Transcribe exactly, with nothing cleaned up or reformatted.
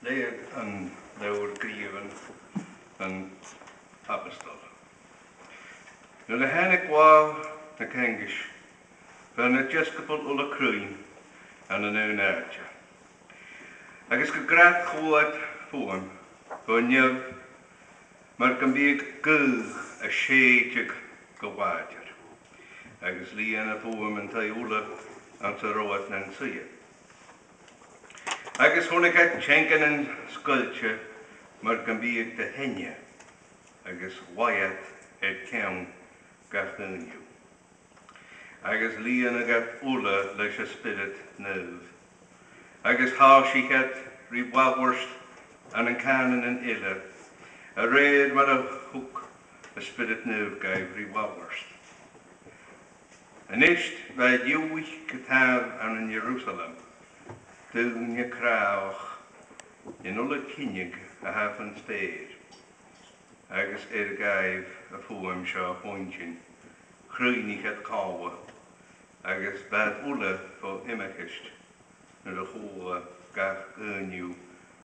Leughadh an leabhair Gnìomhan nan Abstol. Nuair a thàinig là na Ceanglais, bha na deisciobail uile cruinn ann an aon àite. Agus gu grad chuala iad fuaim bho nèamh mar gum biodh gaoth a' sèideadh gu làidir, agus lìon am fuaim an taigh uile anns an robh iad nan suidhe. Agus chunnaic iad teanganan sgoilte mar gum biodh de thine, agus laigh iad air ceann gach aon dhiubh. Agus lìonadh iad uile leis an Spiorad Naomh, agus thòisich iad ri labhairt ann an cànanan eile, a rèir mar a thug an Spiorad Naomh dhaibh ri labhairt. A-nis bha dùthaich gu tàmh ann an Ierusalem, daoine cràdhach, an uile cinneadh a tha fon staidhre. Agus air dhaibh am fuaim seo a chluinntinn, chruinnich iad còmhla, agus bha iad uile fo imcheist nuair a chuala gach aon dhiubh